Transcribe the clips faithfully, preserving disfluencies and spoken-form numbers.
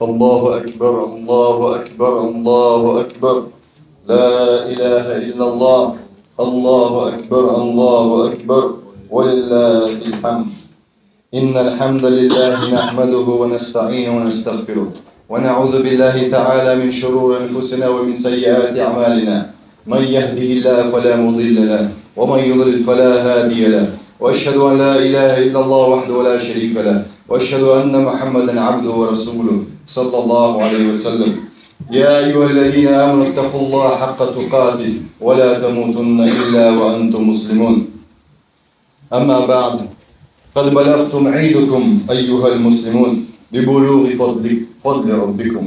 الله أكبر، الله أكبر، الله أكبر. لا إله إلا الله. الله أكبر، الله أكبر. ولله الحمد. إن الحمد لله نحمده ونستعينه ونستغفره، ونعوذ بالله تعالى من شرور أنفسنا ومن سيئات أعمالنا. من يهده الله فلا مضل له، ومن يضلل فلا هادي له. وأشهد أن لا إله إلا الله وحده لا شريك له، وأشهد أن محمدا عبده ورسوله، صلى الله عليه وسلم. يا أيها الذين آمنوا اتقوا الله حق تقاته ولا تموتن إلا وأنتم مسلمون. أما بعد، قد بلغتم عيدكم أيها المسلمون ببلوغ فضل، فضل ربكم.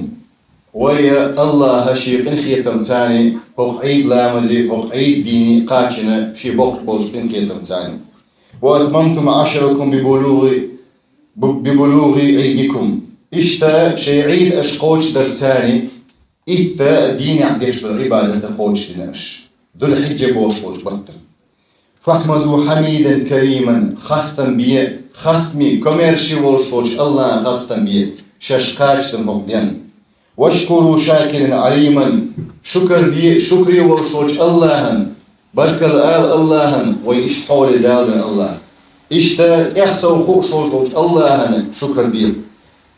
Вай Аллахӏа ший къинхетамца хӀокху Ӏийд ламазе, хӀокху Ӏийд дийне кхачийна ший боккхуш болчу къинхетамца. وأتممتم عشركم ببلوغ، ببلوغ عيدكم. Иштта шайн Ӏийд аша кхочушдарца итт дийнахь деш долу Ӏибадат кхочушдина аша, Зуль-Хьиджа бохуш болчу баттана. فاحمدوا حميدا كريما, хастам бе, хастаме, комаьрша волуш волчу Аллахӏан хастам бе, шаьш кхачадина хӀокху денна. واشكروا شاكرا عليما, шукар де, шукре волуш волчу Аллахӏан, баркалла ала Аллахӏан, вай иштта хьоле даладина Аллахӏ. Иштта тӀех сов хууш волуш волчу Аллахӏан шукар де.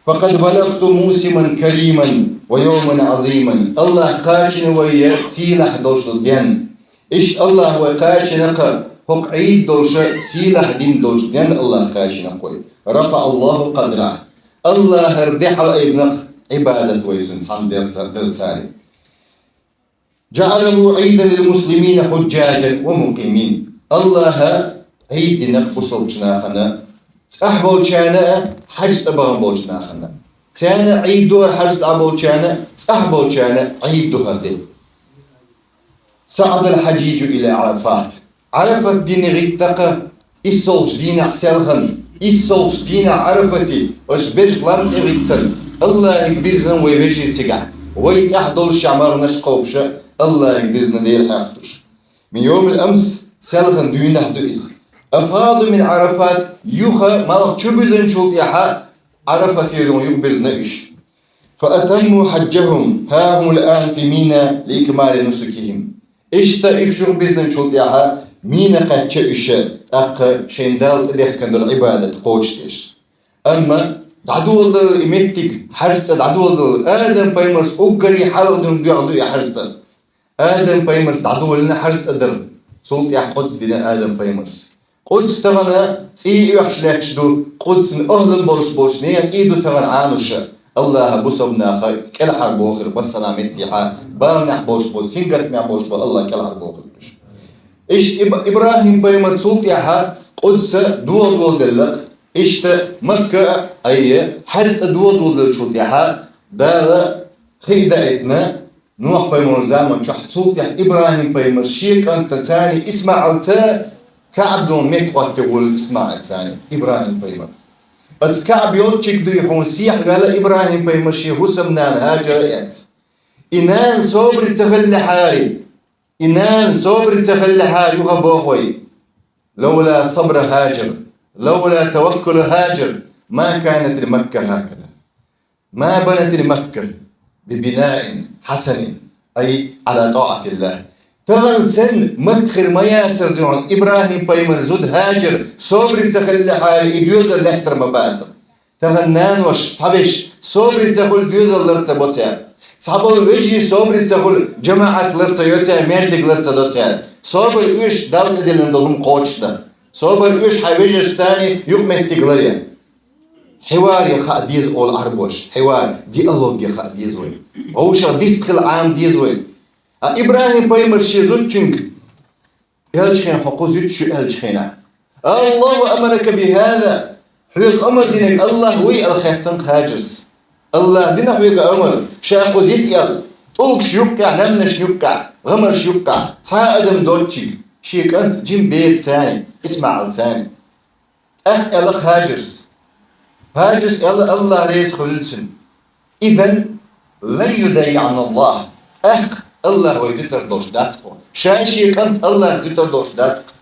فقد بلغتم موسما كريما ويوما عظيما. Аллахӏ кхачийна вай сийлахь долуш долу денна. Иштта Аллахӏ вай кхачийна-кх хӀокху Ӏийд долуш сийлахь дин долчу денна Аллахӏ кхачийна-кх вай. رفع الله قدره. Аллахӏа дехьал айбина-кх Ӏибадат вай цуьнан цхьана дерца, дерцаре. جعله عيدا للمسلمين حجاجا ومقيمين. Аллахӏа Ӏийд дина-кх бусалбачу нахана, цӀахь болчарна а, хьаьжцӀа бахана болчу нахана. Царна Ӏийд ду хӀара хьаьжцӀа болчарна, цӀахь болчарна Ӏийд ду хӀара де. صعد الحجيج إلى عرفات. Ӏарафат дийне гӀиттина-кх, иссолгӀачу дийнахь селхана, иссолгӀачу дийнахь Ӏарафате, аша берш лам тӀе гӀиттина, Аллахӏе бирзина вай вежарий цигахь, вай цӀахь долуш шаьш марханаш кхобуш, Аллахӏе бирзина Дела хьаьстуш. من يوم الأمس, селхана дуьйнахь ду иза. أفاض من عرفات, юха малх чу буьзначул тӀаьхьа Ӏарафатера юха бирзина уьш. فأتموا حجهم ها هم الآن في منى لإكمال نسكهم. Иштта уьш юха бирзинчул тӀаьхьа Мина кхаьчна уьш, тӀаккха шайн Далла тӀедехкина долу Ӏибадат кхочушдеш. Амма дӀадоладелла и меттиг, хьаьжцӀа дӀадоладелла, Адам-пайхамарца уггаре хьалха дуьйна дуьхьал ду и хьаьжцӀа. Адам-пайхамарца дӀадолийна хьаьжцӀа дара, цул тӀаьхьа Къудс дина Адам-пайхамарца. Къудс тахана цӀий оьхуш лаьтташ ду, Къудсан охӀлам болуш болчу нехан цӀий ду тахана Ӏануша. Аллахӏа бусалба нах кӀелхьарбохира массанхьа меттехьа, баланехь болуш болу, сингаттамехь болуш болу Аллахӏ кӀелхьарбохира уьш. Иштта Иб-, ИбрахӀим-пайхамар цул тӀаьхьа Къудса доладоладелла-кх. Иштта Макка а, ай, хьаьжцӀа доладоладеллачул тӀаьхьа Дала хи а даийтина, Нухь-пайхамаран заман чохь, цул тӀаьхьа ИбрахӀим-пайхамар шен кӀантаца, ИсмаӀалца, КаӀба долу метта хӀоттийна волу ИсмаӀалца ИбрахӀим-пайхамар. Оцу КаӀба йолччиг дуй хьуна сехьаваьлла ИбрахӀим-пайхамар шен хӀусамнана ХӀажара а эцна. И нана собаре ца хиллехьара, и нана собаре ца хиллехьара, юха боху вай: لولا صبر هاجر، لولا توكل هاجر، ما كانت لمكة هكذا. ما بنت لمكة ببناء حسن، أي على طاعة الله. Тахана санна Макка хир ма яцара дуй хьуна ИбрахӀим-пайхамаран зуда ХӀажар собаре ца хиллехьара, и доьзал лаьттар ма бацара. Тахана нанош, цхьаберш собаре ца хуьлу, доьзал лар ца бо цара. Цхьаболу вежарий собаре ца хуьлу, жамаӀат лар ца йо цара, маьждиг лар ца до цара. Собар оьшу Далла тӀедиллина долу хӀума кхочушдан. Собар оьшу хьайн вежаршца юкъаметтиг ларъян. Хьивар ян хаа деза олу Ӏарбоша. Хьивар, диалог ян хаа деза вай. Вовшах дистхила Ӏама деза вай. А ИбрахӀим-пайхамар шен зудчуьнга: «Элча хенахь хьо кхуза юьтуш ю, элча хенахь. الله أمرك بهذا. Хьоьга амар динарг АллахӀ вуй?» — аьлла хаьттина ХӀажарс. АллахӀа дина хьоьга амар, ша кхуза йита аьлла, тӀулгаш юккъехь, лаьмнаш юккъехь, гӀамарш юккъехь, цхьа а адам доцчуьнга, шен кӀант жима бераца, ИсмаӀалца. ТӀаккха аьлла ХӀажарс. ХӀажарс аьлла, АллахӀ реза хуьлда цунна: «إذن لن يضيعنا الله». ТӀаккха АллахӀ вай дуьтур долуш дац-кх. Ша шен кӀант АллахӀ дуьтур долуш дац-кх.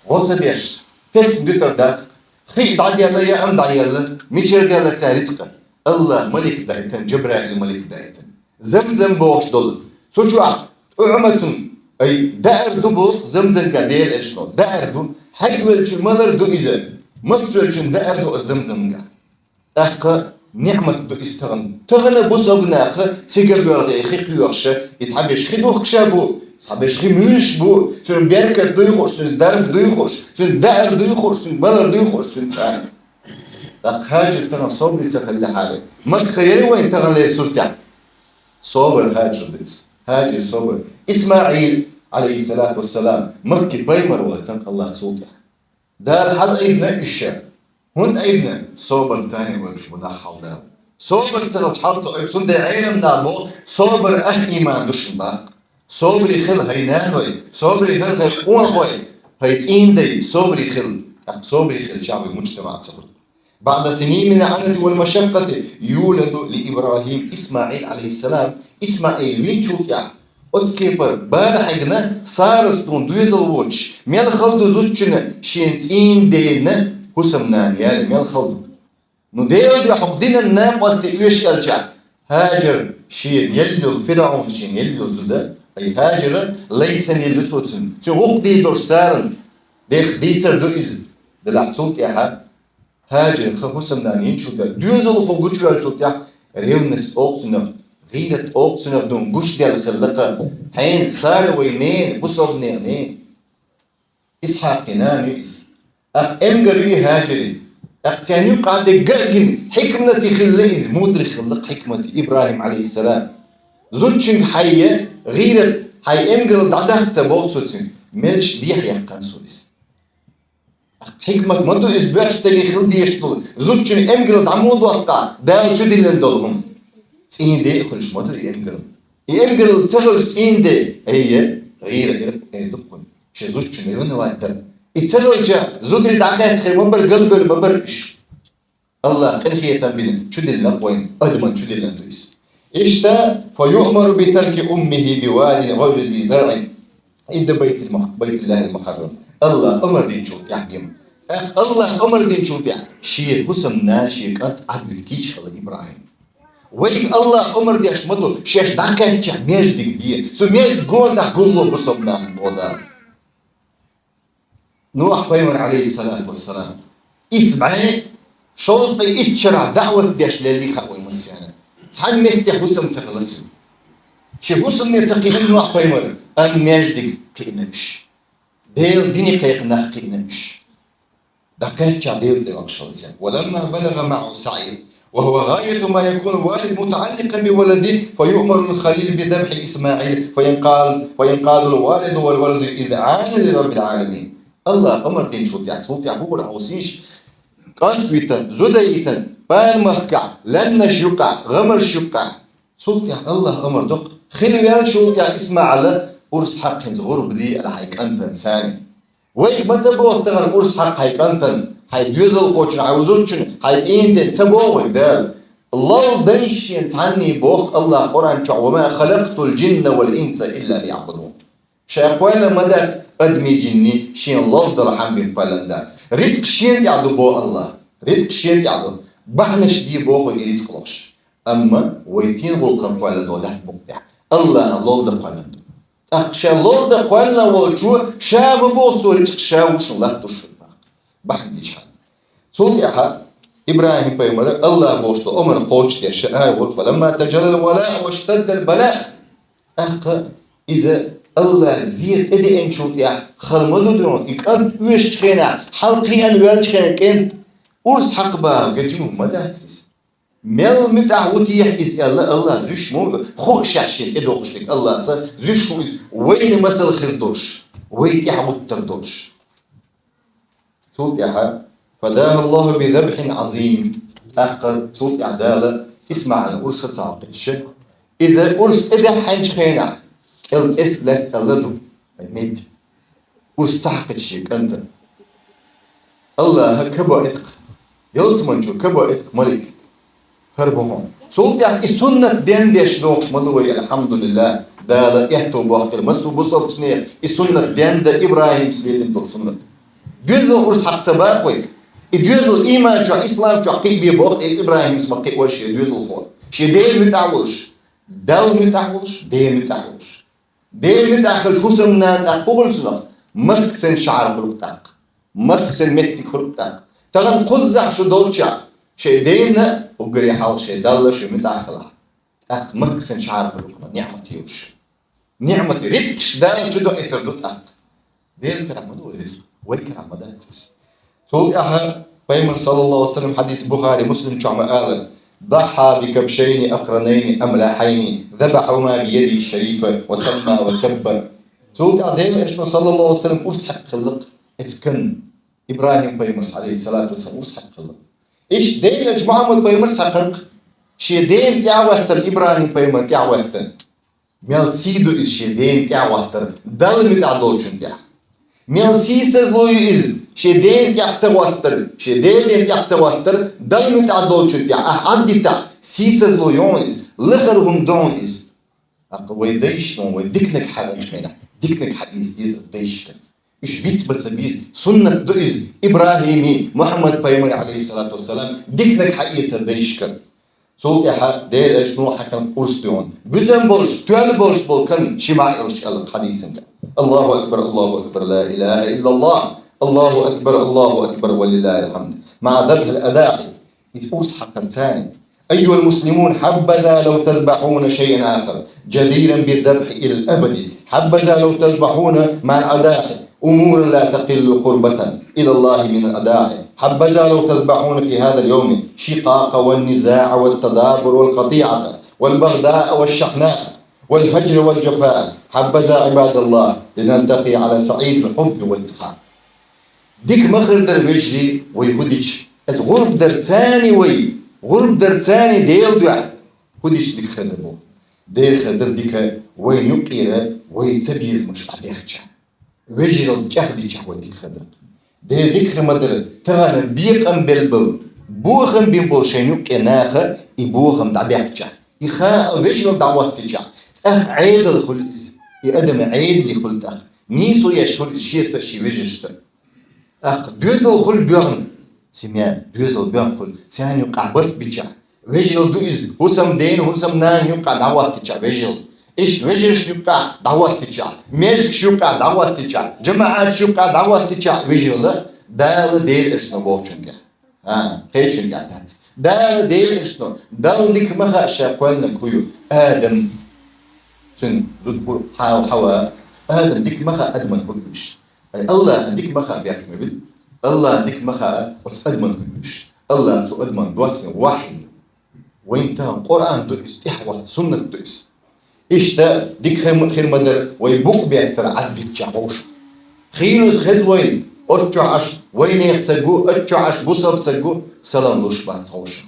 ГӀо ца деш, тесна дуьтур дац-кх. Хи дӀаделла, яа дӀаелла, мичара делла цар рицкъа? АллахӀ малик дайтан, Жабраил малик дайтан. Замзам бохуш долу. Цу чохь тӀаьхьа тӀуьхьматун, ай, даар ду боху Замзамга Делан Элчано. Даар ду. Хьаьжвеллачун малар ду иза. Мацвеллачун даар ду оцу Замзамга. ТӀаккха ниӀмат ду иза тахана. Тахана бу согнаха цига боьлхе хи кхоьхуша, и цхьаберш хи духкуша бу, цхьаберш хи муьйлуш бу, цуьнан беркат дуй хууш, цуьнан дарба дуй хууш, цуьнан даар дуй хууш, цуьнан балар дуй хууш, цуьнан цӀарна. ТӀаккха Хьажар тахана собаре ца хиллехьара, Макка яра вайн тахана лер суртехь? Собар Хьажар ду иза. Хьажар собар. ИсмаӀил, алейхиссалату вассалам, Макки пайхамар вара тахана АллахӀ цул тӀаьхьа. Дала хьал айбина уьш ша. ХӀунда айбина? Собар царна вайша бу нах хьал Дала. Собар ца хилча хьал ца айб, цундела Ӏеламнаха боху, собар ахь ийман ду шун баккха. Собаре хила хьайн наной, собаре хила хьайн къонахой, хьайн цӀийнан дай, собаре хила. ТӀаккха собаре хилча вай муьжтамаӀ ца хуьлу. بعد سنين من العنة والمشقة يولد لإبراهيم إسماعيل عليه السلام. ИсмаӀил винчул тӀаьхьа оцу кепара бала хьегна, Сарас дуьйна доьзал воцуш, мел хала ду зудчунна шен цӀийнан дена хӀусамнана яла, мел хала ду. Ну, Делан дуьхьа хӀокху динан накъостий оьшу аьлча, Хьажар шена елла йолу, ФирӀавна шена елла йолу зуда, ай Хьажара лайсана елла ю цо цуьнан. Цуьнан гӀуллакх дийр долуш Саран дехха дийцар ду иза. Делахь цул тӀаьхьа Хьажар хан хӀусамнана йинчул тӀаьхьа, доьзалхо гучуваьллачул тӀаьхьа, ревность олу цунах, гӀийрат олу цунах дуьйна гучуделла хилла-кх, хьенан Сара вайн ненан, бусалба нехан ненан. Исхьакъан нана ю иза. ТӀаккха эмгар ю и Хьажаран. ТӀаккха царна юкъахь дерг а гина, хьикмати хилла иза, мудрый хилла-кх хьикмати ИбрахӀим, алейхиссалам. Зудчуьнга хьайн гӀийрат, хьайн эмгаралла дӀадаккха ца боху цо цуьнга, меллаша дехьа яьккхина цо иза. Хьикмат ма ду иза, боьрша стаге хила дезаш долу, зудчун эмгаралла дӀа муха доккху, Дала чудиллина долу хӀума. ЦӀийнан ден а хуьлуш ма ду и эмгаралла. И эмгаралла ца хуьлуш цӀийнан ден, айе, гӀийра, гӀийра эр ду-кх вайна, шен зудчунна вина ваьттара. И ца хилча, зударий дӀакхаьчча хир ма бара, галбевлла ма бара уьш. АллахӀа къинхетам бина, чудиллина-кх вайна, адаман чудиллина ду иза. Иштта, فيؤمر بترك أمه بواد غير ذي زرع عند بيت المح-، بيت الله المحرم. АллахӀа омар динчул тӀаьхьа бен. ТӀаккха АллахӀа омар динчул тӀаьхьа шен хӀусамнана, шен кӀант Ӏадвуьту кийча хилла ИбрахӀим. Вайга АллахӀа омар деш ма ду, шаьш дӀакхаьччахь маьждиг де. Цу маьждиган гонаха гулло бусалба нахана боху Дала. Нухь-пайхамар, алейхиссалату вассалам, исс бӀе шовзткъе итт шарахь даӀват деш леллий хаьа вайн массарна. Цхьана меттехь хӀусам ца хилла цуьнан. Шен хӀусамне ца кхиъна Нухь-пайхамар, амма маьждиг кхиъна уьш. Делан дине кхайкхина нах кхиъна уьш. ДӀакхаьччахь Делан цӀе воккхуш хилла церан. ولما بلغ معه السعي وهو غاية ما يكون الوالد متعلقا بولده فيؤمر الخليل بذبح إسماعيل فينقاد، فينقاد الوالد والولد إذعانا لرب العالمين. АллахӀа омар динчул тӀаьхьа, цул тӀаьхьа хӀун хир ду хьовсийша, кӀант витина, зуда йитина, пана махкахь, лаьмнаш юккъехь, гӀамарш юккъехь. Цул тӀаьхьа АллахӀа омар ду-кх, хила ваьллачул тӀаьхьа ИсмаӀила, урс хьакха хӀинца гӀурба де аьлла хьайн кӀантана царна. Вайга ма ца боху тахана урс хьакха хьайн кӀантана, хьайн доьзалхочунна, хьайн зудчунна, хьайн цӀийнан дена ца боху вайга Дала. Лолла дайша шена цхьанний боху АллахӀа Къуръан чохь: وما خلقت الجن والإنس إلا ليعبدون. Ша кхоьллина ма дац адамий, жинний, шена лолла дала хьан бина кхоьллина дац. Рицкъ шена тӀехь ду боху АллахӀа. Рицкъ шена тӀехь ду. Бахьанаш де боху и рицкъ лохуш. Амма вай тӀен гӀуллакхана кхоьллина ду лаьтта букъа тӀехь. АллахӀа лолла дан кхоьллина ду. ТӀаккха ша лолла дан кхоьллина волчо, ша ма боху цо рицкъ ша ву шун латтош шуна бахьана дичхьана. Цул тӀаьхьа ИбрахӀим-пайхамара АллахӀа бохуш долу омар кхочушдеш ша ара волу: فلما تجلى للوادي واشتد الماء. ТӀаккха иза АллахӀа зен тӀедеанчул тӀаьхьа хала ма ду дуьйна, и кӀант оьшучу хенахь, хьалакхиъна ваьллачу хенахь кӀант урс хьакха баха гечим ма дац иза. Мел муьтӀахь ву техьа иза аьлла АллахӀа, зуьйш ма ву, хууш шаьш шена тӀедохуш дерг АллахӀа, зуьйш ву иза вайна масал хир долуш, вай тӀаьхьа гӀуттар долуш. Цул тӀаьхьа, فداه الله بذبح عظيم. ТӀаккха цул тӀаьхьа Дала ИсмаӀилан урс сацахьа кхиъча, иза урс тӀедехьанчу хенахь, кӀел цӀеста лаьцна цӀа ла ду, мед. Урс ца хьакхича шен кӀантана. АллахӀа ка бо иткъ, ялсаманчо ка бо иткъ малик. ХӀара бу хьуна. Цул тӀаьхьа и суннат дендеш дохуш ма ду вай, алхьамдулиллахӀ, Дала аьтто бохкира массо а бусалбачу нехан и суннат денда, ИбрахӀимас лелийна долу суннат. Доьзалан урс хьакха ца боху вайга. И доьзал ийман чохь, ислам чохь кхиъ бе боху, эцу ИбрахӀимас ма кхиъ вара шен доьзалхо. Шен Дела муьтӀахь волуш, Далла муьтӀахь волуш, Дела муьтӀахь волуш. Дела муьтӀахь хилча, хӀусамнана тӀаккха хӀун хуьлу цунах? Макка санна шахьар хуьлу тӀаккха. Макка санна меттиг хуьлу тӀаккха. Тахана кхузахь шу долчохь, шайн Дела, уггаре хьалха шайн Далла шу муьтӀахь хилахь. ТӀаккха Макка санна шахьар хуьлу, ниӀмат йолуш. НиӀмат, рицкъаш Дала чу доуьйтур ду тӀаккха. Делан карахь ма ду вай рицкъ, вай карахь ма дац иза. Цул тӀаьхьа Пайхамар, саллаллаху алейхи ва саллям, хьадис Бухари, Муслим чохь ма алара: «Дахьа би кабшайни акранайни амлахьайни, забахьахума би ядихи шарифа ва самма ва каббар». Цул тӀаьхьа Делан Элчано, саллаллаху алейхи ва саллям, урс хьаькхна хилла-кх эцу канна. ИбрахӀим-пайхамарс, алейхиссалату вассалам, урс хьаькхна хилла. Иштта Делан Элча Мухьаммад-пайхамарс хьаькхна-кх, шен дена тӀаьхьахӀоьттина, ИбрахӀим-пайхамарна тӀаьхьахӀоьттина. Мел сий ду иза шен дена тӀаьхьахӀоттар Далла муьтӀахь долчунна тӀехь. Мел сийсазло ю иза шен дена тӀехь ца хӀоттар, шен Делан дена тӀехь ца хӀоттар Далла муьтӀахь долчунна тӀехь. Ахь Ӏаддитахь, сийсазло ю хьуна иза, лахара хӀума ду хьуна иза. ТӀаккха вай дайшна, вай диканиг хьаьгӀначу хенахь, диканиг хьаэца деза дайшкара. Уьш вицбан ца беза, суннат ду иза ИбрахӀимий, Мухьаммад-пайхамарий, алейхиссалату вассалам, диканиг хьаэцар дайшкара. Цул тӀаьхьа Делан Элчано хьаькхна урс дуьйхьна. Буьззина болуш, тоьлла болуш болу кан ши махьа йолуш аьлла хьадисана тӀехь. Аллаху акбар, Аллаху акбар, ла илаха иллаллах. Аллаху акбар, Аллаху акбар, ва лиллахил хьамд. МаӀа забхьил адахьи. Иза урс хьаькхнарца. Айюхал муслимун, хьаббаза лав тазбахьуна шайъан ахар, жадиран биззабхьи илал абади. Хьаббаза лав тазбахьуна маӀал адахьи. أمورا لا تقل قربة إلى الله من الأضاحي. حبذا لو تذبحون في هذا اليوم شقاق والنزاع والتدابر والقطيعة والبغضاء والشحناء والهجر والجفاء. حبذا عباد الله لنلتقي على صعيد الحب والإخاء. Дика ма хир дара, вежарий, вай хӀун дича. Иза гӀурба дарца вай, гӀурба дарца Делан дуьхьа хӀун дича дика хир дара боху. Дера хир дара дика вайна юккъера вай цабезамаш дӀабехча. Вежаралла чӀагӀдичахь вай дика хир дара. Дера дика хир ма дара, тахана бекхам белла болу, бохам бина болу шайна юккъе наха и бохам дӀабаьккхичахь. И хаа вежаралла дӀахӀоттичахь, тӀаккха Ӏедал хуьлу иза. И адам Ӏедале хуьлу тӀаккха. Нийсо еш хуьлу иза шеца а, шен вежаршца а. ТӀаккха доьзал хуьлу боьхна, семья, доьзал боьхна хуьлу, царна юккъахь барт бичахь. Вежаралла ду иза, хӀусамдена, хӀусамнана юккъахь дӀахӀоттичахь вежаралла. Иштта вежаршна юккъахь дӀахӀоттичахь, маьждигаш юккъахь дӀахӀоттичахь, жамаӀаташ юккъахь дӀахӀоттичахь вежаралла, Дала, Делан Элчано бохучунна тӀехь. А, кхечунна тӀехь дац. Дала, Делан Элчано, Далла дика ма хаьа ша кхоьллинарг хӀун ю. Адам, цуьнан зуда бу Хьава, Хьава. Адам дика ма хаьа адаман хӀун ю уьш. Ай, Аллахьан дика ма хаьа бехк ма била. Аллахьан дика ма хаьа оцу адаман хӀун ю уьш. Аллахьа цу адаман доссийна вахьйи. Вайна тахана Къуръан ду иза, тӀаьхьа вахна суннат ду иза. Иштта дика хир ма, хир ма дара вай букъ беттара Ӏадбитча хьовша. Хийлаза хеза вайна, оццу чохь Ӏаш вайнехан саг ву, оццу чохь Ӏаш бусалба саг ву, салам луш бац хьовша.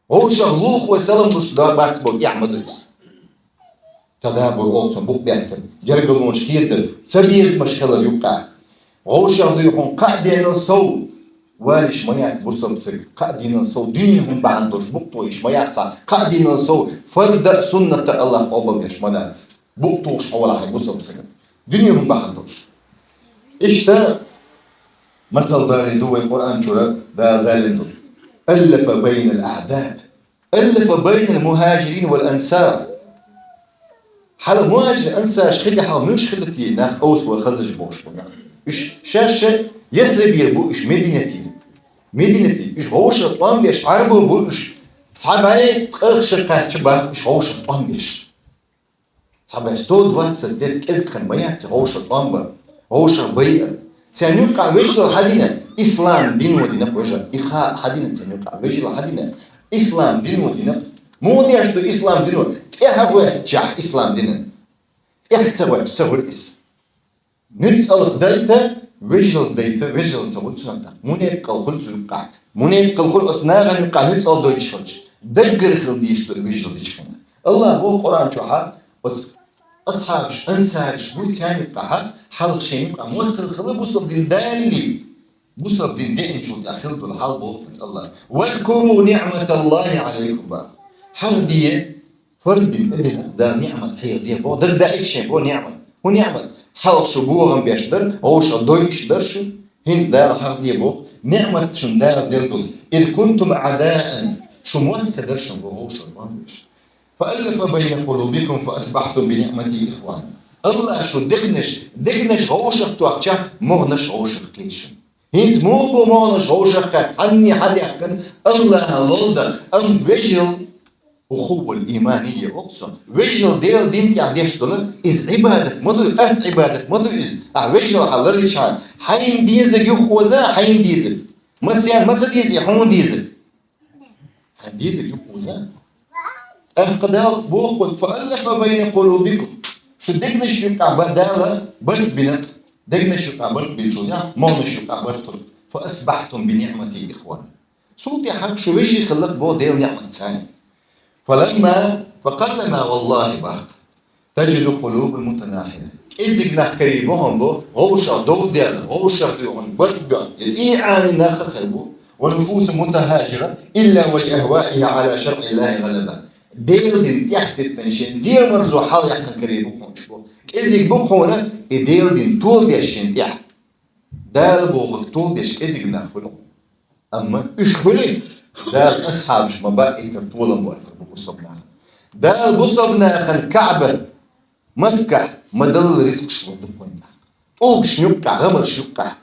Вовшах лулахой салам луш бац боху, эхь ма ду иза. Тадабур олу цунах, букъ беттар, гергарлонаш хетар, цабезамаш хилар юккъехь. Вовшах дуй хьуна кхаа денал сов, валиш ма яц бусалба саг, кхаа денал сов, дуьненан хӀума бахьана долуш букъ тухуш ма яц цхьа, кхаа денал сов, фарда а, суннат а Аллахьа къобалдеш ма дац. Букъ тухуш хьо валахь хьайн бусалба сагана. Дуьненан хӀума бахьана долуш. Иштта, масал далийна ду вай Къуръан чуьра, Дала далийна ду. Аллафа байнал аъдаб. Аллафа байнал мухьажирин вал ансар. Хьала мухьажир, ансарш хилла хьала муьлш хилла те нах, Аус ва Хазраж бохуш бу нах. Уьш шаьш Ясрибера бу уьш, Мединатера. Мединатера. Уьш вовшах тӀом беш, Ӏарбо бу уьш. Цхьа бӀе ткъа шо кхаьчча бах уьш вовшах тӀом беш. Цхьа бӀе сто двадцать лет кӀезиг хан ма яц вовшах тӀом бар, вовшах байар. Церан юккъехь вежаралла хьан дина? Ислам дино дина вежаралла. И хаа хьан дина церан юккъехь вежаралла хьан дина? Ислам дино дина. Муха деш ду ислам дино? ТӀаьхьа хӀоьттичахь ислам дина. ТӀаьхьа ца хӀоьттича ца хуьлу иза. Нуьцкъалх дайта, вежаралла дайта, вежаралла ца хуьлу цунах тӀаккха. Мунепкъалла хуьлу цу юккъехь. Мунепкъалла хуьлу оцу нахана юккъехь нуьцкъалла дойтуш хилча. Даггара хила дезаш ду вежаралла дича хенахь. Аллахьа боху Къуръан чохьа, оцу асхьабаш, ансараш буй, царна юккъехьа, хьалха шайна юккъехь мостагӀа хила бусалба дин далале. Бусалба дин деанчул тӀехь хила долу хьал боху Аллахьа. «Вазкуру ниӀматаллахи Ӏалайкум», боху. Хьахаде, фарз бина тӀедиллина Дала ниӀмат хьехаде боху. Дагадаийта шайна боху ниӀмат. ХӀун ниӀмат? Хьалха шу бохам беш дара, вовшах дойтуш дара шу. ХӀинца Дала хьахаде боху. ниӀмат шуна Дала делла долу. إذ كنتم أعداء, шу мостагӀа дара шуна, боху, вовшах ма веш. فألف بين قلوبكم فأصبحتم بنعمته إخوانا. АллахӀа шу дегнаш, дегнаш вовшах тоьхча, могӀанаш вовшах кхетта шуна. ХӀинца муха бу могӀанаш вовшах кхетта, цхьанне хьадаьккхина, АллахӀан лолда, амма вежарий أخوة الإيمانية оццо. Вежарий Делан дин тӀехь деш долу, иза Ӏибадат ма ду, къаьстта Ӏибадат ма ду иза. Ахьа вежарий хьан ларлича, хьайна дезарг юхаоза, хьайна дезарг. Массарна ма ца дезий, хьуна дезарг. Хьайна дезарг юхаоза. ТӀаккха Дала боху: فألف بين قلوبكم. Шу дегнаш юкъахь ба Дала барт бина. Дегнаш юкъахь барт бина шу, я, могӀанаш юкъахь барт хуьлу. فأصبحتم بنعمته إخوانا. Цул тӀаьхьа шу вежарий хилла боху Делан ниӀматца. فلما، فقلما والله, боху, تجد قلوبا متناحرة. КӀезиг нах карийна боху, вовшах дов дезна, вовшах дуьйхьна, барт бина, я цӀий Ӏаний нах а хир бу. ونفوسا متهاجرة إلا ولأهوائها على شرع الله غلبة. Делан дин тӀехь дитина шен дегӀамарзо хьалаяьккхина карийна бу хьуна уьш боху. КӀезиг бу хьуна и Делан дин толадеш шен тӀехь. Дала бохург толадеш кӀезиг нах хуьлу. Амма уьш хуьлий, Дала асхьабаш ма баийтар, толам бойтар бу бусалба нахана. Дала бусалба нахана КаӀба, Маккахь ма-даллал рицкъаш лур ду кхунна. ТӀулгашна юккъехь, гӀамаршна юккъехь.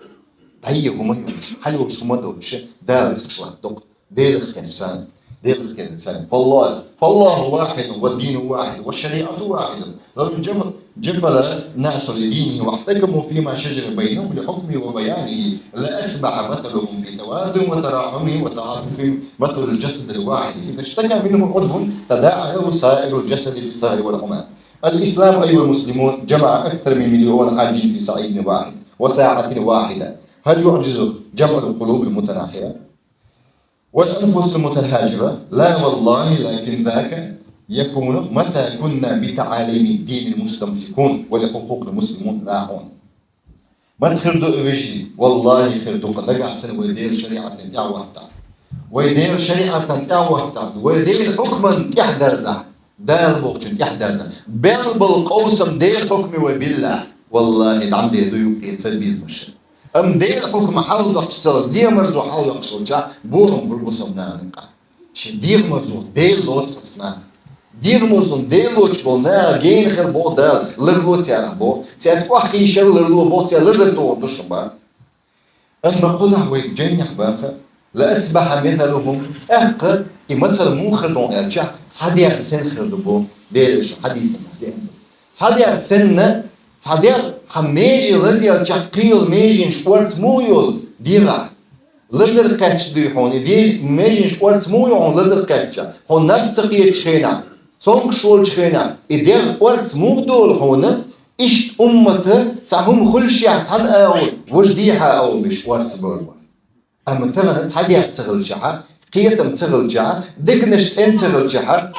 ДӀайе хӀума йолуш, хьалайолуш хӀума долуш, Дала рицкъаш латтадо-кх. Делах кхетта царна, Делах кхетта царна. فالله، فالله واحد والدين واحد والشريعة واحدة. لو انجف-، انجفل الناس لدينهم واحتكموا فيما شجر بينهم لحكمه وبيانه لأصبح مثلهم في توادهم وتراحمهم وتعاطفهم مثل الجسد الواحد إذا اشتكى منه عضو تداعى له سائر الجسد بالسهر والحمى. الإسلام أيها المسلمون جمع أكثر من مليون حاج في صعيد واحد وساعة واحدة. هل يعجز جمع القلوب المتناحرة؟ والأنفس المتهاجرة؟ لا والله، لكن ذاك يكون متى كنا بتعاليم الدين المستمسكون ولحقوق المسلمين راعون. Маца хир ду и вежарий? Валлахи, хир ду-кх, нагахь санна вай Делан шариӀатана тӀехь а вахтахь. Вай Делан шариӀатана тӀехь а вахтахь, вай Делан хьукманна тӀехь а дерзахь, Дала бохучунна тӀехь а дерзахь, белла болу къовсам Делан хьукме вай биллахь, валлахи, дӀа ма де ду юккъе церан безамаш. Амма Делан хьукма хьалдоккхуш ца, дегӀамарзо хьалдоккхуш хилча, бохам хуьлу бусалба нахана юккъехь. Шен дегӀамарзо Дела лоцу оцу наха. ДегӀамарзо Дела лоцуш болу наха гена хир боху Дала, ларло царах боху. Цаьрца охьахийшар ларло боху, церан лазар тохур ду шуна боху. Амма кхузахь вай жайнехь баха, لأصبح مثلهم, тӀаккха и масал муха хир ду аьлча, цхьа дегӀ санна хир ду боху, Делан хьадисехь деана ду. Цхьа дегӀ санна, цхьа дегӀ хьан меже лазаелчахь кхин йолу меженаш орца муха йолу дегӀахь? Лазар кхаьчча дуй хьуна, и де-, меженаш орца муха йо хьуна лазар кхаьчча? Хьуна наб ца кхетачу хенахь, цомгуш волчу хенахь, и дегӀ орца муха долу хьуна, иштта уммата цхьа хӀума хуьлушехь цхьана агӀор, важа дехьа агӀор беш орца бара. Амма тахана цхьа дегӀ ца хилчахьа, кхетам ца хилчахьа, дегнаш цӀена ца хилчахьа,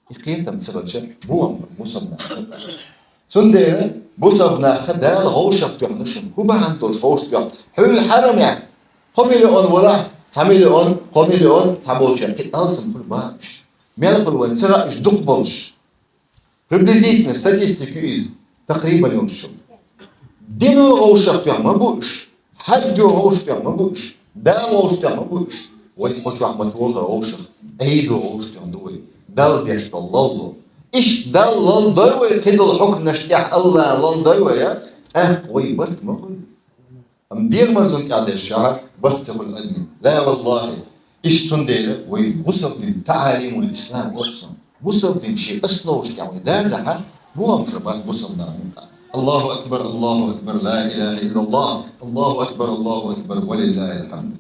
и кхетам ца хилча, бу амма бусалба нах. Цундела бусалба нах Дала вовшах тоьхна шуна. ХӀун бахьана долуш вовшах тоьхна? Хьуьлла хьарамехь кхо миллион валахь, цхьа миллион, кхо миллион цхьаболчара кхин алсам хуьлу боху уьш. Мел хуьлу вайна ца хаьа уьш дукха болуш. Приблизительно статистика ю иза, такърибан йолуш ю. Дино вовшах тоьхна ма бу уьш, хьаьжо вовшах тоьхна ма бу уьш, Дала вовшах тоьхна ма бу уьш. Вай кху чохь ма тоха вовшах, Ӏийдо вовшах тоьхна ду вай, Далла деш долу лолдо. Иштта Далла лолдой вай, кхидолу хьукманаш тӀехь АллахӀ лолдой вай, а? ТӀаккха вай барт ма хуьлу. Амма дегӀамарзонна тӀехь дерш чохь барт ца хуьлу адамийн. Ла валлахи. Иштта цундела вай бусалба дин, таӀалимул ислам оццу. Бусалба дин шен основаш тӀехь вай дазахьа, бохам хир бац бусалба нахана. الله أكبر، الله أكبر، لا إله إلا الله، الله أكبر، الله أكبر، ولله الحمد.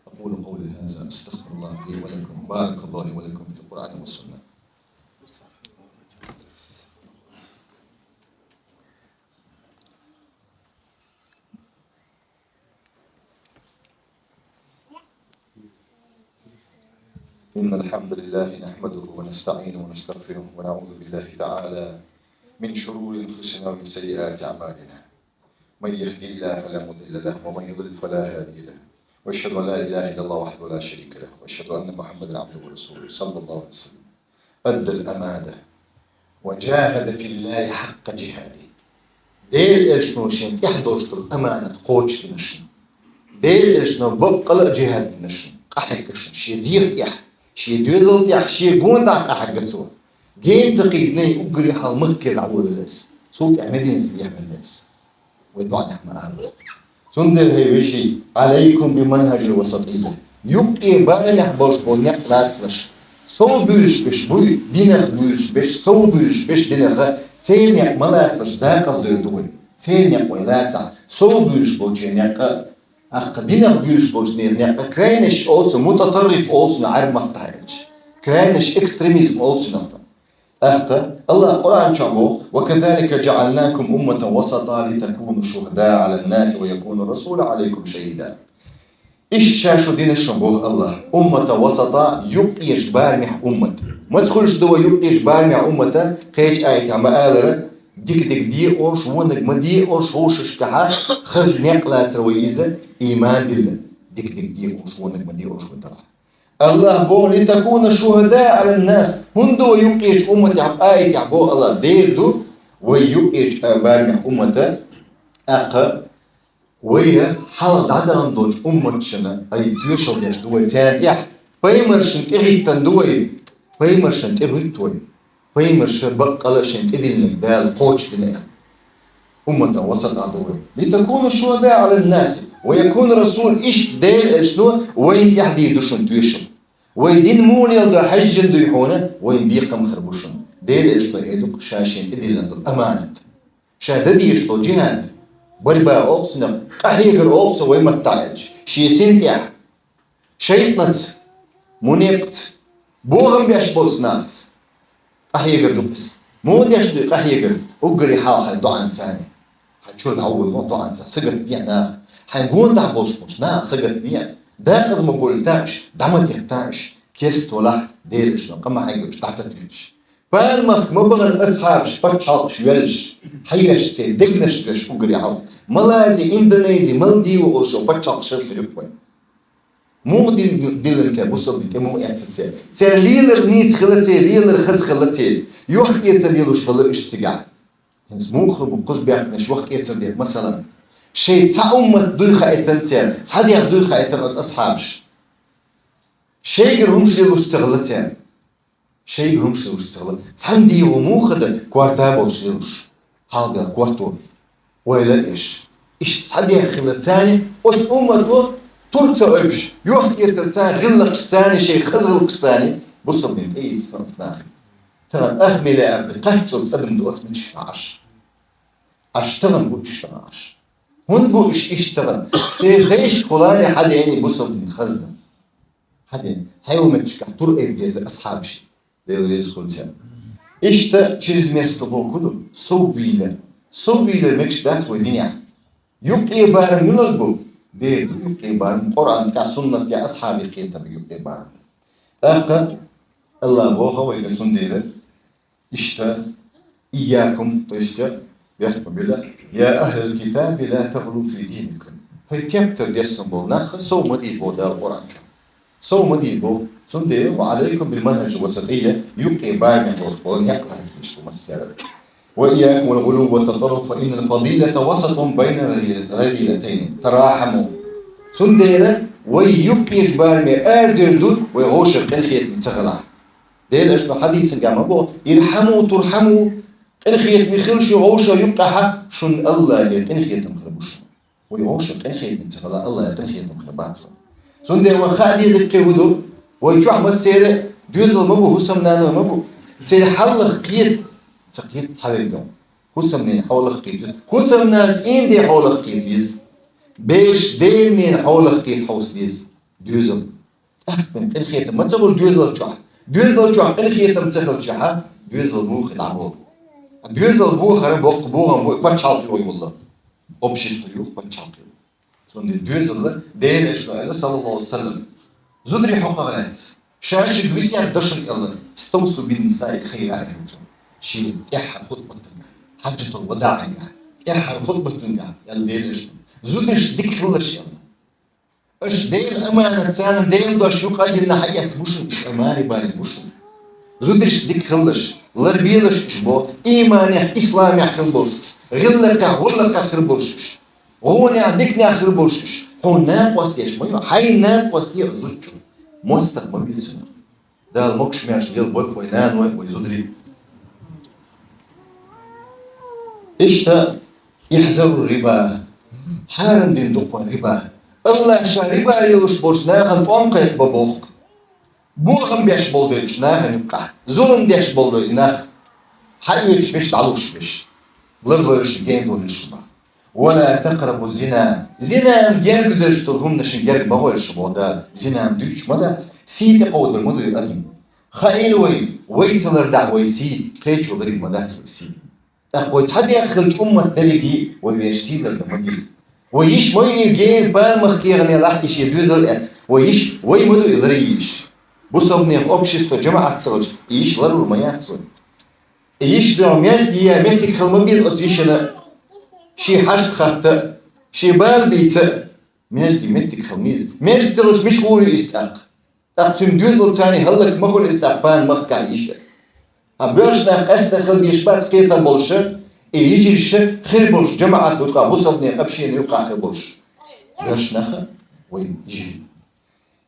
أقول قولي هذا، أستغفر الله لي ولكم، بارك الله لي ولكم في القرآن والسنة. إن الحمد لله نحمده ونستعينه ونستغفره ونعوذ بالله تعالى من شرور أنفسنا ومن سيئات أعمالنا. من يهدي الله فلا مضل له ومن يضلل فلا هادي له. وأشهد أن لا إله إلا الله وحده لا شريك له وأشهد أن محمدا عبده ورسوله صلى الله عليه وسلم. أدى الأمانة وجاهد في الله حق جهاده. Делан элчано шен тӀехь долуш долу аманат кхочушдина шуна. Делан Элчано баккъала а джихӀад дина шуна, къахьегна шуна, шен дегӀа тӀехь, шен доьзал тӀехь, шен гонаха къахьегна цо. Гена ца кхийдина уггаре хьалха Маккера дӀаволавелла из. Цул тӀехьа Мединате дехьавелла из. Вай доӀанехь ма аллара. Цундела, хӀай вежарий, عليكم بمنهج الوسطية. Юккъе барамехь болуш болу некъ лацалаш. Сов буьйлуш берш буй, динах буьйлуш берш, сов буьйлуш берш динах, церан некъ ма лацалаш, декъаза дер ду вай. Церан некъ вай лацахь, сов буьйлуш болчеран некъ а, тӀаккха динах буьйлуш болчеран некъ а, крайность олу цунах, мутатарриф олу цунах Ӏаьрбийн маттахь аьлча. Крайность, экстремизм олу цунах. ТӀаккха АллахӀа Къуръан чохь боху: وكذلك جعلناكم أمة وسطا لتكونوا شهداء على الناس ويكون الرسول عليكم شهيدا. Иштта ша шу дина шуна, боху АллахӀа, умматан васатӀа, юккъерчу барамехь уммат. Маца хуьлуш ду вай юккъерчу барамехь уммат? Кхечу аятехь ма-аллара, дика дерг де олуш, вониг ма де олуш, вовшашкахьа хаза некъ лацар вай иза, ийман дилла. Дика дерг де олуш, вониг ма де олуш вай тӀера. АллахӀа боху: لتكونوا شهداء على الناس. ХӀунда вай юккъерчу умматехь, аятехь боху АллахӀа, дера ду вай юккъерчу барамехь уммат, тӀаккха вай хьалха дӀадахана долчу умматашна, ай, тоьшалла деш ду вай царна тӀехь. Пайхамаршна тӀехӀиттина ду вай, пайхамаршна тӀехӀуьтту вай. Пайхамарша баккъала а шайн тӀедиллинарг Дала кхочушдина аьлла. Умматан васатӀа ду вай. لتكونوا شهداء على الناس ويكون الرسول, иштта Делан Элчано вайна тӀехь дийр ду шуна тоьшалла. Вай дин муха леладо хьаьжжина дуй хьуна, вайн бекхам хир бу шуна. Делан Элчано эр ду-кх ша шена тӀедиллина долу аманат. Ша дан дезаш долу джихӀад, борьба олу цунах, къахьегар олу цо вай маттахь аьлча, шен син тӀехь. ШайтӀанца, мунепкъаца, бохам беш болчу нахаца къахьегар ду-кх иза. Муха деш ду и къахьегар? Уггаре хьалха хьайн доӀанца. Хьайн чуьра дӀаволавелла доӀанца. Сагатде наха. Хьайн гонаха болуш болчу наха сагатде. Декъаза ма бовлуьйтуш, дӀа ма деттуьйтуш. Кеста валахь, Делан Элчано къа ма хьегна уьш дӀа ца туьйсуш. Пальмахка ма бахана асхьабаш, пачхьалкхаш йоьллуш, хьаьжча церан дегнаш беш уггаре хьалха. Малайзи, Индонези, Малдивы олуш йолу пачхьалкхаш хаза хир ю-кх вайн. Муха дин-, диллина цара бусалба дин тӀе, муха эцна цара? Церан лелар нийса хилла церан, лелар хаза хилла церан. Йохк-эцар лелош хилла уьш цигахь. ХӀинца муха бу кхуза баьхкинарш йохк-эцар дерг, масала? Шайн цхьа уммат дуй хаийтина цара, цхьа дегӀ дуй хаийтина оцу асхьабаш. Шайгара хӀумаш лелош ца хилла цара. Шайгара хӀумаш лелош ца хилла. Цхьана дегӀо муха дан, корта болуш лелош, хьалха корта ойла еш. Иштта цхьа дегӀ хилла царна, оцу уммато тур ца ойбуш, йохк-эцарца, гӀиллакхашца, шайн хаза гӀиллакхашца бусалба дин тӀеийцира оцу наха. Тахана ах миллиард кхаччалц адам ду оцу мичахь Ӏаш. Аш тахана бу иштта Ӏаш. ХӀунда бу уьш иштта тахана? Церан дайшкахула хьадеана бусалба дин хазна. Хьадеана. Цхьайолу меттигашкахь тур айба деза асхьабаш. Дела реза хуьлда царна. Иштта чрезмерность бохург ду, сов бийлар. Сов бийлар мегаш дац вай динехь. Юккъе барам муьлха бу? Дера ду юккъе барам, Къуръан тӀехь, суннат тӀехь, асхьабийн кхетам юккъе барам. ТӀаккха АллахӀа боху вайга цундела, иштта, إياكم, то есть, бехк ма билла: يا أهل الكتاب لا تغلوا في دينكم. ХӀай тептар дессина болу нах, сов ма дийла боху Дала Къуръан чохь. Сов ма дийла боху. Цундела وعليكم بالمنهج الوسطية, юккъе барамехь болуш болу некъ лацалаш ду массара. وإياكم والغلو والتطرف فإن الفضيلة وسط بين الرذيلتين. تراحموا. Цундела вай юккъерчу бараме арадевр ду, вай вовшашна къинхетам ца хилахь. Делан Элчано хьадисехь ма боху: ارحموا ترحموا, къинхетаме хила шу вовшашна юккъехь, шуна АллахӀера къинхетам хир бу шуна. Вай вовшашна къинхетаме ца хилахь, АллахӀера къинхетам хир бац вайна. Цундела вайна хаа дезарг кхин хӀун ду? Вай чохь массеран а доьзал ма бу, хӀусамнана ма бу. Церан хьал лаха кхета, ца кхета цхьаверг а. ХӀусамненан хьо лаха кхета. ХӀусамнана цӀийнан ден хьо лаха кхета деза. Бераш ден-ненан хьо лаха кхета хьовса деза. Доьзал. ТӀаккха къинхетам ма ца хуьлу доьзал чохь. Доьзал чохь къинхетам ца хилчахьа, доьзал бухий дӀаболу. Доьзал бухара боккха бохам бу, пачхьалкх йогӀу йолу. Общество юха пачхьалкх ю. Цундела доьзал Делан Элчано аьлла, саллаллаху алейхи ва саллям, зударий хьокхуш лаьцна, ша шуьга весет до шуна аьлла: استوصوا بالنساء خيرا, аьлла цо. Шен тӀаьххьара хутбатанга, хьаджатул вадаӀанга, тӀаьххьара хутбатанга аьлла Делан Элчано: зударшца дика хилалаш аьлла. Аша Делан аманат, царна Делан дош юкъа а диллина хьаэцна бу шуна, уьш а маре барийна бу шуна. Зударшца дика хилалаш, ларбелаш уьш боху, ийманехь, исламехь хила болуш уьш, гӀиллакхехь, гӀуллакхехь хир болуш уьш, гӀонехь, диканехь хир болуш уьш, Хьуна накъост деш ма ю, хьайна накъост де зудчун. МостагӀа ма вий цунах. Дала могаш-маьрша лелабойла вай наной, вай зударий. Иштта, احذروا الربا. Хьарам дин ду-кх вай риба. АллахӀа ша риба лелаш болча нахана тӀом кхайкабе боху-кх. Бохам беш болу дерг уьш нахана юккъехь, зулам деш болу дерг нах хьаоьцуш беш, дӀалуш беш. Лардойла шу, гена долийла шу боху. ولا تقربوا الزنا. Зинан герга дерш долу хӀуманашна герга ма гӀойла шу боху Дала. Зина дуьйцуш ма дац, сий тӀекховдар ма ду и адам. Хаийла вай, вай ца лардахь вай сий, кхечо ларйина ма дац вай сий. ТӀаккха вай цхьа деххалчу уммат дерриге вай вешан сий лардан ма деза. Вай йиш ма ю и гена пальмах кеханехь и шен доьзал эцна. Вай йиш, вай ма ду и ларъян йиш. Бусалбанех общество, жамаӀат ца хилча, и йиш ларлур ма яц вай. И йиш дуьхьа маьждиг ян меттиг хила ма беза оцу йишина, шен хьашт хатта, шен бала бийца, маьждиг меттиг хила ма еза. Маьждиг ца хилча, мича гӀур ю иза тӀаккха? ТӀаккха цуьнан доьзалца царна хӀаллак ма хуьлу иза тӀаккха пальмах кеханехь йиш. Ткъа боьрша нах къаьсттина хила безаш бац кхетам болуша, и йижарша хир болуш жамаӀат ву ткъа бусалбанийн община юккъехь хир болуш. Боьрша нах а вай йижарий.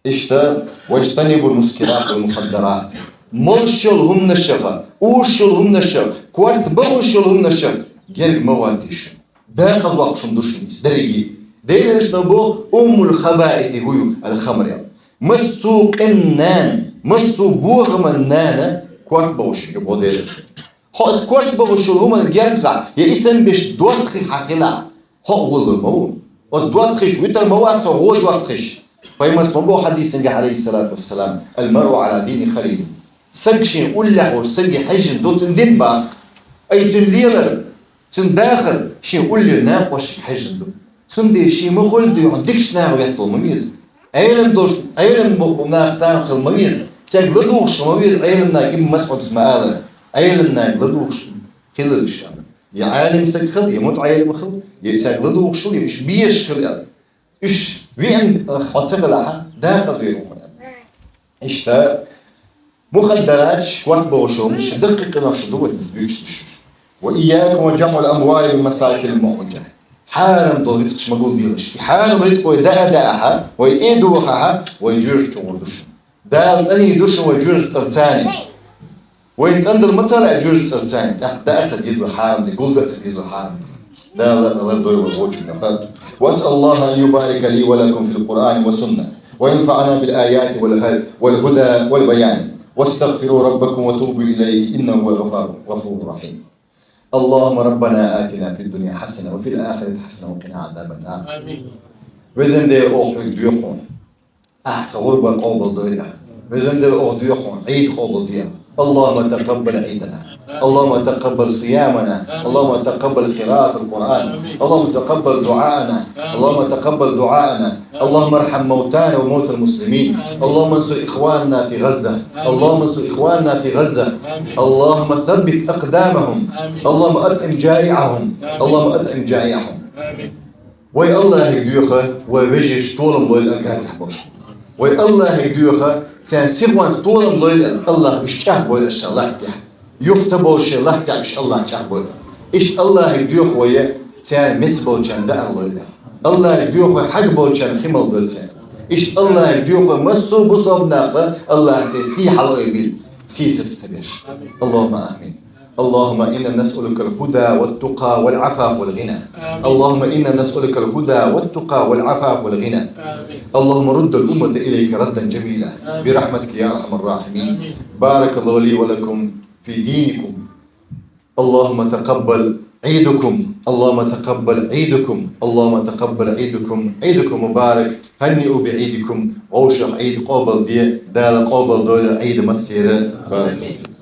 Иштта, واجتنبوا المسكرات والمخدرات. Молуш йолу хӀуманашха, уьш йолу хӀуманашха, корта бохуш йолу хӀуманашха герга ма гӀойтийша. Декъаза воккхуш хӀума ду шуна иза дерриге. Делан Элчано боху, أم الخبائث هي الخمر аьлла. Массо а къинан нана, массо а бохаман нана корта бохуш ю боху Делан Элчано. Хьо оцу корта бохуш йолу хӀуманна герга хьо, я и санна беш доттагӀий хьан хилахь, хьо а гӀолалур ма ву. Оцу доттагӀашка вуьтур ма вац хьо, гӀо доттагӀаш. Пайхамара ма боху хьадисехь, عليه الصلاة والسلام: المرء على دين خليله. Стаг шен уллехь волчу стаге хьаьжжина ду цуьнан дин баккха. Ай цуьнан лелар, цуьнан дахар шен уллера накъосташка хьаьжжина ду. Цундела шен ма хуьлда юьхьа дикачу наха веттал ма веза. Ӏелам долуш, Ӏелам бу-, бу нах царна хила ма веза. Цаьрга ладугӀуш хила ма веза, Ӏелам нах имам Масъудас ма-аллара. Ӏелам нах ладугӀуш хила луш аьлла. Я Ӏелам стаг хила, я мутаӀелам хила, я цаьрга ладугӀуш хила, я уьш безаш хила аьлла. Уьш веана хьо ца хилахь, декъаза вер ву хьуна аьлла. Иштта, мухаддараташ, корта бохуш йолу хӀуманаш даккхий къинош ду вай дуьйцуш. وإياكم وجمع الأموال بمساكن المعوجة. Хьарам долу рицкъаш ма гулделаш. И хьарам рицкъ вай даа а даахь, вай тӀе а дохахь, вай жоьжахати чу гӀур ду шуна. Дала цӀанийр ду шуна вай жоьжахати цӀарца. Вай цӀандала ма ца лаьа жоьжахати цӀарца, тӀаккха даа а ца деза вай хьарам дерг, гулдан а ца деза вай хьарам дерг. Дала лардойла вай вочунах. وأسأل الله أن يبارك لي ولكم في القرآن والسنة، وينفعنا بالآيات والهدى والبيان. واستغفروا ربكم وتوبوا إليه إنه هو الغفار، الغفور الرحيم. اللهم ربنا آتنا في الدنيا حسنة وفي الآخرة حسنة وقنا عذاب النار. آمين. Везан Дела, оха хьоьга доьху хьуна. Ахьа тхан гӀурба къобалдойла. Везан Дела, оха доьху хьуна, Ӏийд къобалде. اللهم تقبل عيدنا. اللهم تقبل صيامنا. اللهم تقبل قراءة القرآن. اللهم تقبل دعاءنا. اللهم تقبل دعاءنا. اللهم ارحم موتانا وموتى المسلمين. اللهم انصر إخواننا في غزة. اللهم انصر إخواننا في غزة. اللهم ثبت أقدامهم. اللهم أطعم جائعهم. اللهم أطعم جائعهم. Вай АллахӀе доьху, вай вежарша толам лойла аьлла газехь болуш. Вай АллахӀе доьху, царна сихонца толам лойла аьлла, АллахӀа уьш чӀагӀбойла аша латтехь. Юха ца болуш шайн латтехь уьш АллахӀа чӀагӀбойла. Иштта АллахӀе доьху вай, царна меца болчарна даар лойла аьлла. АллахӀе доьху вай, хьагболчарна хи мала дойла царна. Иштта АллахӀе доьху вай, массо а бусалба наха АллахӀа церан сий хьалаойла, сийсаз ца беш. اللهم آمين. اللهم إنا نسألك الهدى والتقى والعفاف والغنى. آمين. اللهم إنا نسألك الهدى والتقى والعفاف والغنى. آمين. اللهم رد الأمة إليك ردا جميلا. آمين. برحمتك يا أرحم الراحمين. آمين. بارك الله لي ولكم في دينكم. اللهم تقبل عيدكم. اللهم تقبل عيدكم. اللهم تقبل عيدكم. عيدكم مبارك. هنئوا بعيدكم. Вовшах Ӏийд къобалде. Дала къобалдойла Ӏийд массеран. بارك الله فيكم.